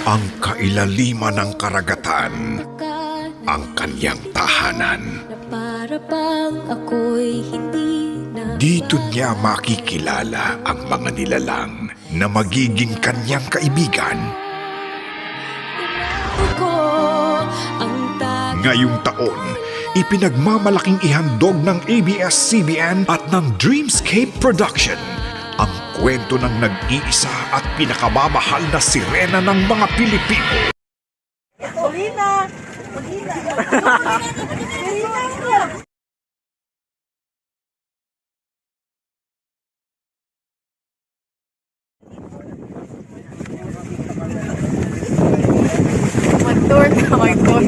Ang kailaliman ng karagatan, ang kanyang tahanan. Na para bang ako'y hindi na Dito niya makikilala ang mga nilalang na magiging kanyang kaibigan. Ko ang tag Ngayong taon, ipinagmamalaking ihandog ng ABS-CBN at ng Dreamscape Production ang kwento ng nag-iisa at pinakamamahal na sirena ng mga Pilipino. Paulina! Paulina! Paulina! Mag-tour ka, mag-tour.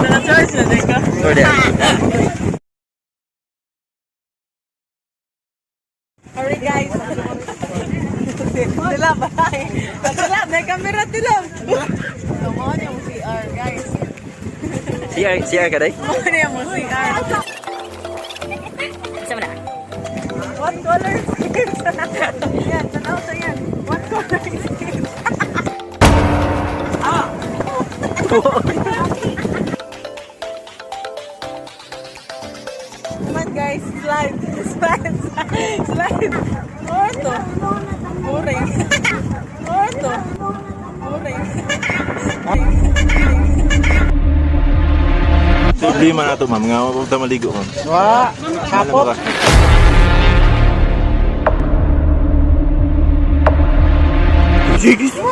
Naka-charge na, teka. Tour there. Alright, guys. Tila, bye. Tila, may camera, tila. Tama niya mo CR, guys. CR, CR ka day? Tama niya mo CR. What color is it? Yan, tanaw sa yan. What color is it? Come on, guys, slide, slide, slide. Orto. Boring. Orto. Boring. Problema na to, ma'am. Nga mapunta maligo, ma'am. Wa, Alam mo ka. Jigis mo.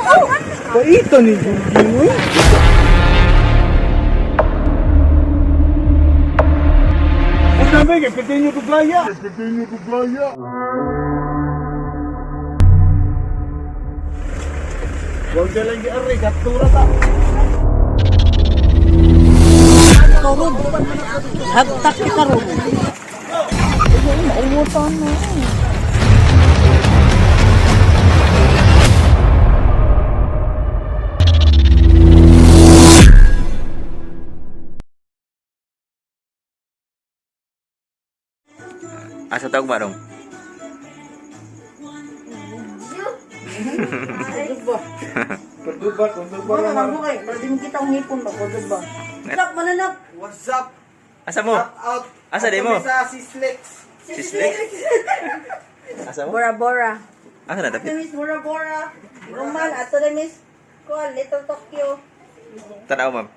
Paita ni Junjun mo. Sabi kay continue to playa. Continue to playa. Huwag ka lang gi-array, kaptura ta. Hagtak kita ron. Mauutan na. Asa tawag ba rong? Perduba, perduba Wala man mo kay, pwede mo kita ang ngipon ba, pwede ba? Nak, mananak. What's up? Asa mo? Out. Asa di mo? Sa Sislex. Sislex? Asa mo? Bora Bora. Asa na Ato dapit? miss Bora Bora. Roman, ato na miss Kuan, Little Tokyo. Tanaw, ma'am.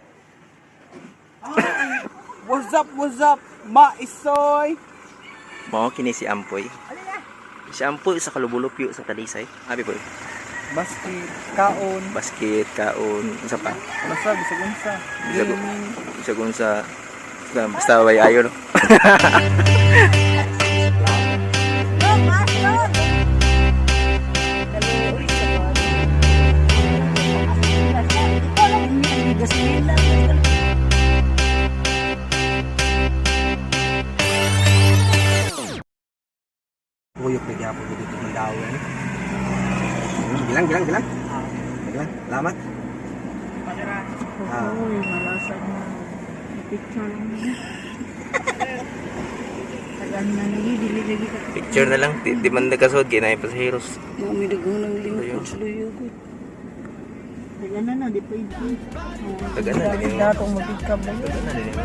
What's up? What's up? Maisoy. Mao kini si Ampoy. Si Ampoy sa Kalubulupyo sa Talisay. Abi po. Basket, kaon, Basket, kaon, isa pa. basta bisag unsa. Bisag bisag unsa. Basta way ayo no. Tuyok na gyapon ko dito ng dawin. Gilang, gilang, gilang. Gilang, salamat. Ah. Uy, malasa na. Picture lang. Tagaan na lagi, dili lagi ka. Picture na lang, di man nagkasuod kay naay pasaheros. May daghang ng lingkod sa luyog. Tagaan na na, di pa ito. Tagan na din. Datong mag-pick up na. Tagan na din.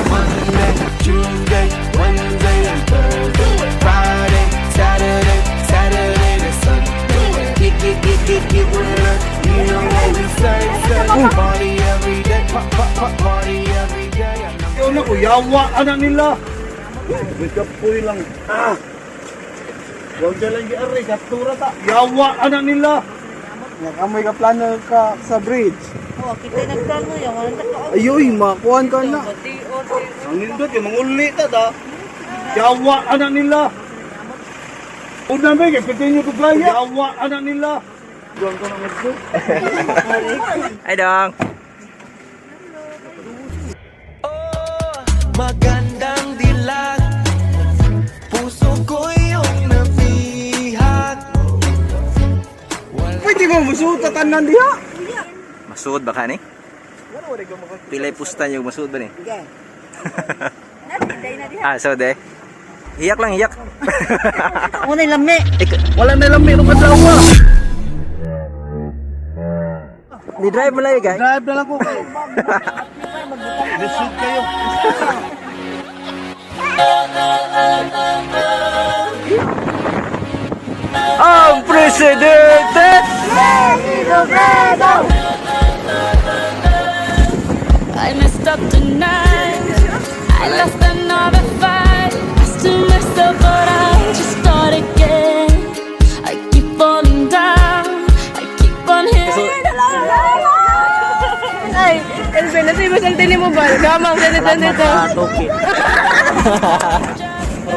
Monday, Tuesday, Wednesday, and Thursday, Friday, Saturday, Saturday to Sunday. Kick, kick, kick, kick, kick with us. You know what we say, say. Party every day, pop, pop, pop, party every day. And I'm Ikaw na ko, yawa anak nila. Nagkapoy lang. Ah. Huwag ka lang gi-array, kaptura ta. Yawa anak nila. Nakamoy ka plano ka sa bridge. Oh, kita nagplano yan. Wala na ka. Ayoy, makuan ka na. Ang nindot, yung manguli ta da. Yawa anak nila. Una ba, kay continue to playa. Yawa anak nila. Doon ko na magdo. Ay dong. Magandang dilag. Puso ko iyong nabihag. Pwede mo musuta tanan diha. Masuod ba ka ni? Pilay pustan yung masuod ba ni? Ah, so de. Hiyak lang, hiyak. Unay lami. Wala na lang meron kadlaw. Ni drive mo lang, guys. Drive na lang ko kayo. Lisod kayo. Ang presidente! I messed up tonight. I lost another fight. I still messed up, but I just start again. I keep falling down. I keep on hitting. Ay, Elvin, nasa iba sa mo ba? Gamang, ganito, dito.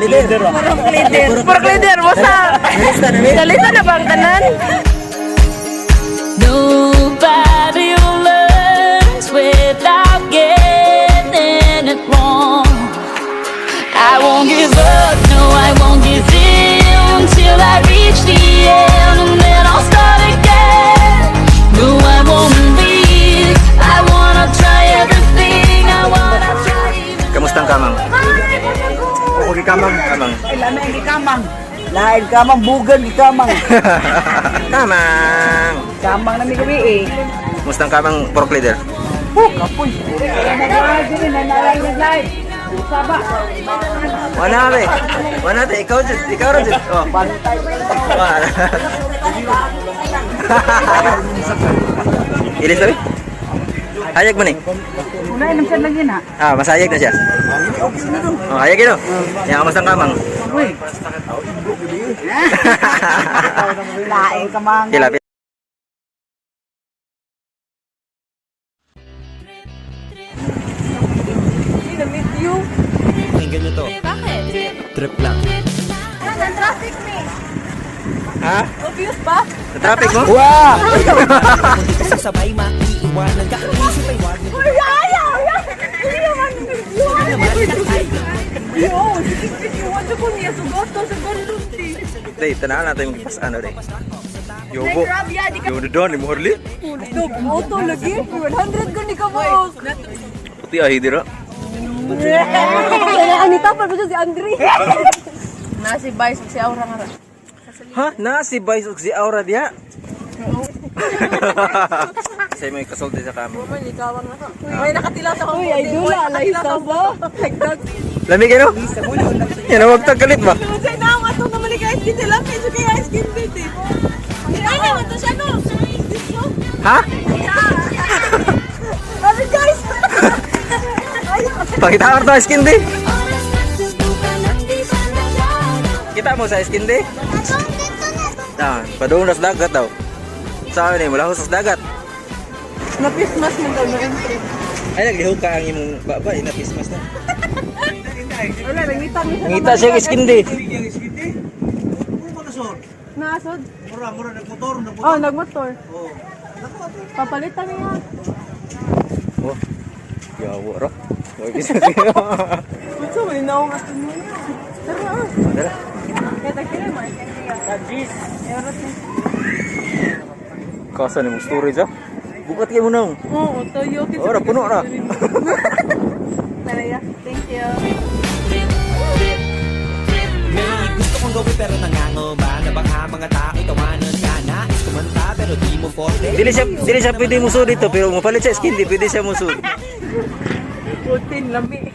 Leader. Leader. Purok leader, basta. Nalista na ba ang tanan? Nobody learns without getting it wrong. I won't give up, no, I won't give in till I reach the end, and then I'll start again. No, I won't leave. I wanna try everything. I wanna try. Even Kamusta ang kamang? Okay kamang. Kamang. Lami ang gikamang. Lain kamang, bugan gikamang. Kamang! Kamang na mi gabi eh. Kamusta ang kamang, pork leader? Oh, kapoy. Wala be. Wala te, ikaw jud, ikaw ra jud. Oh. Wala. Ilis tabi? Hayag mo ni. Una inom sa lagi na. Ah, masayag na siya. Oh, hayag ino. Yan, kamusta ang kamang? Uy. Lain kamang. Pila, pila. Na-meet you. Tingnan nyo to. Bakit? Trip lang. Traffic me. Ha? Obvious ba? Sa traffic mo? Wow! Sabay maiiwanan ka. Isip ay wag Uy, ayaw! Hindi naman Yo, sige, sige, wala ko niya. Sugoto, sugoto. Day, tanahan natin yung pas ano day. Yobo. Grab ya, di ka. Yobo doon ni Morli. Dog, auto lagi. 100 ko ni kabuok. Puti ay dira. Kaya Anita, pa ba siya si Andre? Na si Vice, si Aura nga. Ha? Na si Vice ug si Aura diha. Sa may kasulti sa kamo. May nakatilaw sa Uy, ay dula, alay sa ba? Like that. Lamig ano? Yan, huwag tagkalit ba? Say na, ang atong naman ni ice cream sila. Medyo kay ice cream dito eh. Ay, naman to siya no. Ha? Ano guys? Pakita ka to skin di. Kita mo sa skin di? Ah, padung sa dagat daw. Sa ni mula sa dagat. Na-Christmas mo daw no entry. Ay naglihok ka ang imong baba, ina Christmas na. Wala, nangita mi siya. Ngita siya ang skin di. Nasod. Mura, mura, nagmotor, nagmotor. Oh, nagmotor. Oh. Papalitan niya. Oh. Yawo ra. Wa bisa. Unsa man naong ato mo niya. Tara. Ah. Dala. Kaya tagpila mo. Tagis. Kasa ni mong storage ah. Bukat kay mo nang. Oo, tayo. Ora puno ra. Tara ya. Thank you. May gusto kong gawin pero nangangamba na baka mga tao'y tawanan ka. Nais kumanta pero di mo forte. Dili siya pwede musud dito pero mopalit siya skin di pwede siya musud. Putin, lami.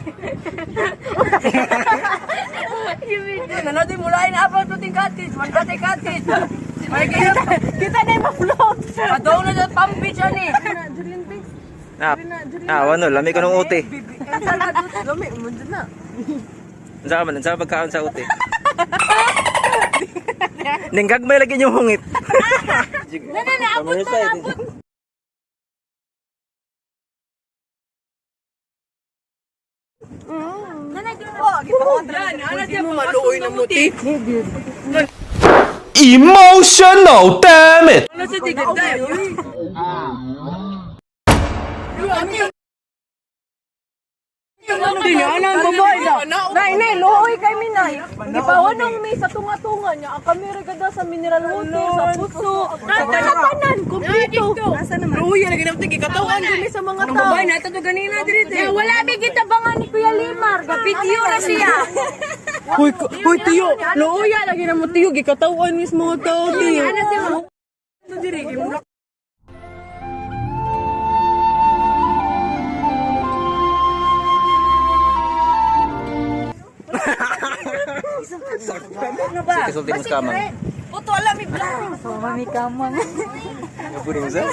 Nanood mo lain apal protein cottage, one protein cottage. May kayo. Kita na yung ma-float. Adaw na dyan, pambitch ani. Ah, ah, ano, lami ko ng uti. Lami, mo dyan na. Unsa ka man, unsa ka pagkaon sa uti? Ning gagmay lagi yung hungit. Na, na, abot pa, abot. Maluoy na muti. Emotional, damn it! Ang babae na. Nay, nay, luoy kay minay. Gipawanong mi sa tunga-tunga niya. Ang kami regada sa mineral water, sa puso. Tanan-tanan, kumpleto. Luoy lagi nang tigi katawan kami sa mga tao. Ang babae nato to ganina diri. Wala mi gitabangan ni Kuya Limar. Gapidyo ra siya. Hoy, hoy tiyo, luoya lagi na mo tiyo gikatawan mismo mga tao tiyo. Kasulti mo sa kamang. Puto alam mi vlog. Mami kamang. Puro mo sir.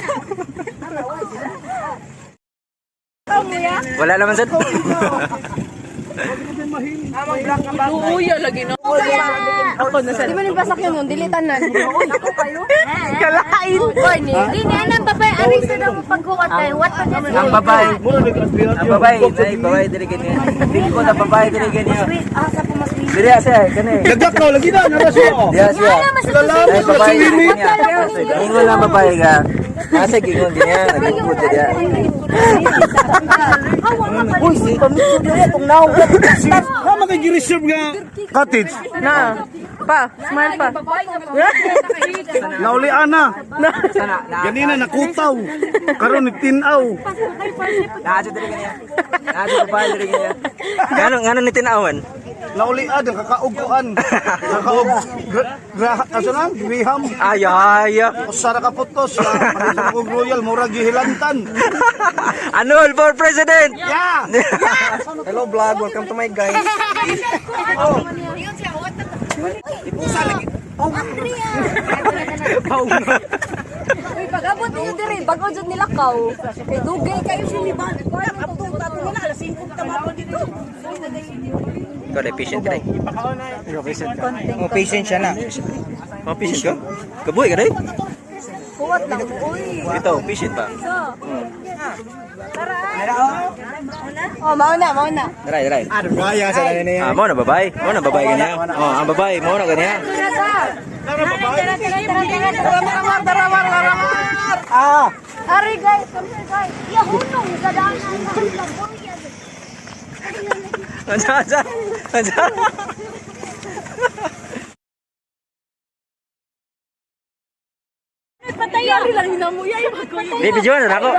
Wala naman sir. Luoya lagi na. Ako na sa. Di ba nipasak yun nun? Dilitan na. Ako kayo. Kalain. Di niya nang babae. Aring sa daw pagkukat tayo. What pa niya? Ang babae. Ang babae, ay babae diri ganyan. Dili ko na babae diri ganyan. Diri asa kani. Lagak ka lagi na nara siya. Diya siya. Sila Ay babae sila diri ganyan. Ingon lang babae ka. Nasa gingon ganyan, nagugod diya. Uy, si Ha man kay gi-reserve nga cottage. Na. Pa, smile pa. Nauli ana. Ganina nakutaw. Karon ni tinaw. Nasa diri ganyan. Nasa babae diri ganyan. Ngano ngano ni tinawan? Nauli ad ang kakaugkuan. Kakaug asa na? Griham. Ay ay. Usa ra ka putos. Palit og royal mura gihilantan. Anol for president. Yeah. Hello vlog, welcome to my guys. Uy, pag-abot niyo diri, bago jud nila kaw. Kay dugay kayo siya ni ba? Ikaw na patient ka dai. Mo patient siya na. Mga patient ka? Kabuhi ka dai? Kuwat lang. Uy. Ito, patient ba? Oh, mauna, mauna. Drai, drai. Gaya sa na Ah, mo na babae. Mo na babae ganyan. Oh, ang babae mo na ganyan. Ah, Ari guys, come here guys. Yahunong sa daan. Ansa, ansa. Ansa. Patay lang hinamuya yung kuya. Di video na ako.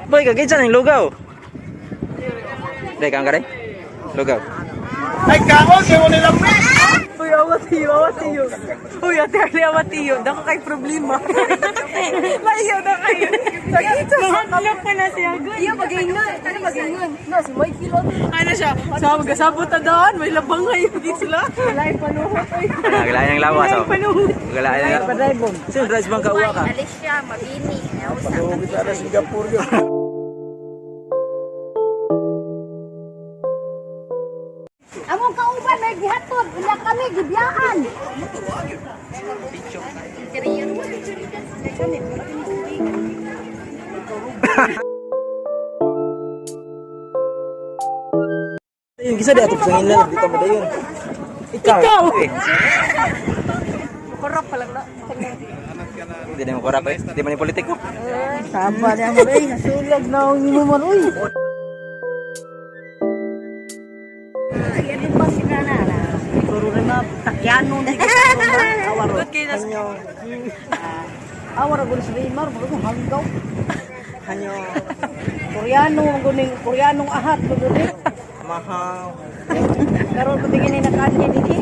Boy, kaginsan ang lugaw. Dai kang ka dai. Lugaw. Ay kaon kay wala lang. Uy, awa tiyo, awa tiyo. Uy, ate Arlie, awa tiyo. Dako kay problema. Laiyo na kayo. Mahadlok ka na siya. Iya, magaingon. Ano magaingon? Na, si Mike Kilo. Ano siya? Sa magasabot na daan, may labang ngayon di sila. Lain panuhot. Uy. Galain ang lawas oh. Lain panuhot. Galain ang lawas. Sino drive bang kauwa ka? Alicia, Mabini. Among kauban may gihatod, wala kami gibiyaan. Yung gisa di ato sa ngin dito mo dayon. Ikaw. Ikaw. Korap pa lang na. Hindi na mo korap eh. Hindi man yung politiko. Tama niya mo rin. Nasulag na ang imo man uy. Good kayo na. Awara gud sa Neymar, mga hanggaw. Hanyo. Koreano ang guning Koreanong ahat guning. Mahaw. Karon ko tingin ni nakaanhi dinhi.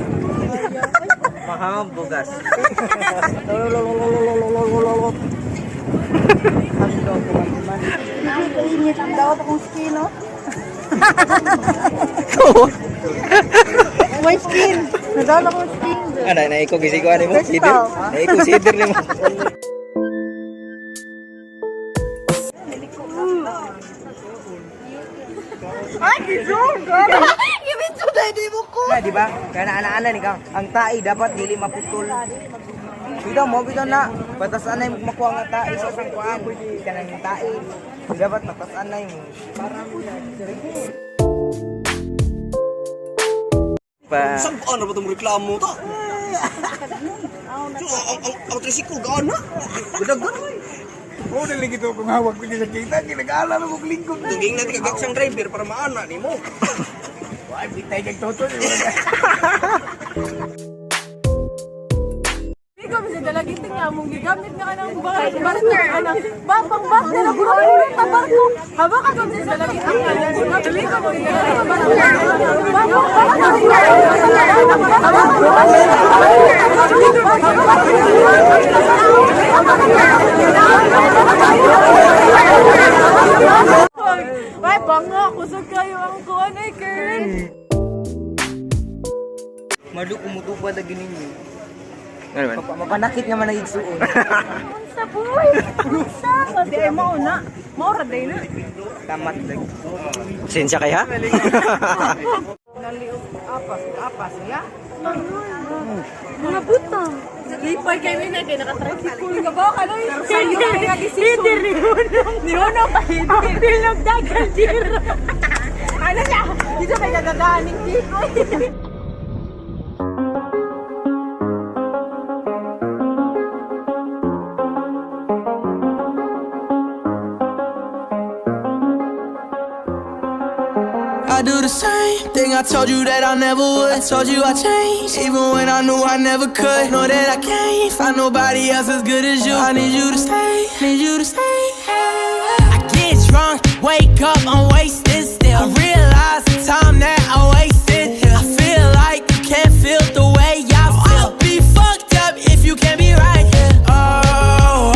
Mahaw bugas. Hanggaw ko man. Kainit ang dawat akong skin, no? My skin. Nadala akong skin. Ano, naiko gisi ko ano mo? Sidir. Naiko sidir nimo. Na, di ba? Kaya na ana-ana ni ka. Ang tae dapat dili maputol. Bitaw mo bitaw na. Patasan na yung makuha nga tae sa isang kuan. Kanang tae. Dapat patasan na yung Pa. Saan ano ba itong reklamo ta? So, ang tricycle gaan na. Gudagdan. Mo na lagi to kung hawak ko sa kita, ginag-ala na kong lingkod. Tuging na kagak siyang driver para maana nimo. Why bitay kag toto ni. Ikaw bisa dalagit nga mong gigamit nga kanang barter kanang bapang barter ako ro ta barko. Haba ka kung sa dalagit nga dali ka mo Ay, banga, kusog kayo ang kuan ay Karen. Madu kumutupad lagi ninyo. Ano man? Mapanakit nga man ang igsuon. Unsa boy? Unsa? Di ay mao na. Mao ra day na. Tamat lagi. Sensya kay ha? Apas, apas ya. Mga butang. Lipay kay Mina kay naka-tricycle ka ba kanoy? Sayo kay nga decision. Ni Hunong. Ni Hunong pa hindi lang dagan dira. Ano siya? Di siya kay gagagaan ning tikoy. I do the same thing I told you that I never would. I told you I changed, even when I knew I never could. Know that I can't find nobody else as good as you. I need you to stay, need you to stay. I get drunk, wake up, I'm wasted still. I realize the time that I wasted here. I feel like you can't feel the way I feel. I'll be fucked up if you can't be right here. Oh.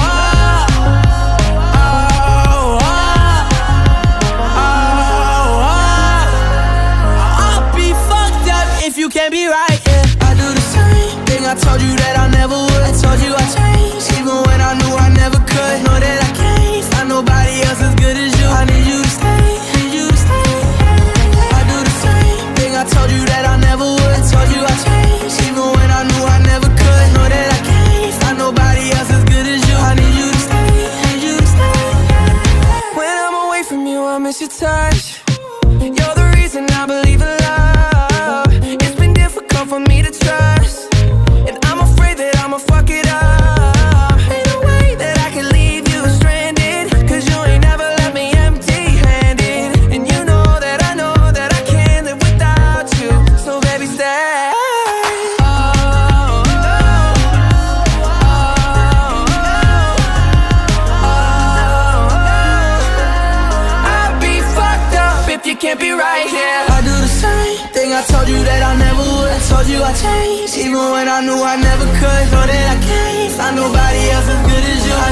I'll be fucked up if you can't be right. Yeah. I do the same thing I told you that I never would. I told you I changed, even when I knew I never could. Know that I can't find nobody else as good as you. I need you to stay, need you to stay. I do the same thing I told you that I never would. I told you I changed, even when I knew I never could. Know that I can't find nobody else as good as you. I need you to stay, need you to stay. When I'm away from you, I miss your touch. You're the reason I believe in love. It's been difficult for me to trust, and I'm afraid that I'ma fuck it up. Ain't no way that I can leave you stranded, 'cause you ain't never left me empty handed. And you know that I know that I can't live without you. So, baby, stay. Oh. I'd be fucked up if you can't be right here. I do the same thing I told you that I never would. I told you I changed, even when I knew I never could. Know that I can't find nobody else as good as you. I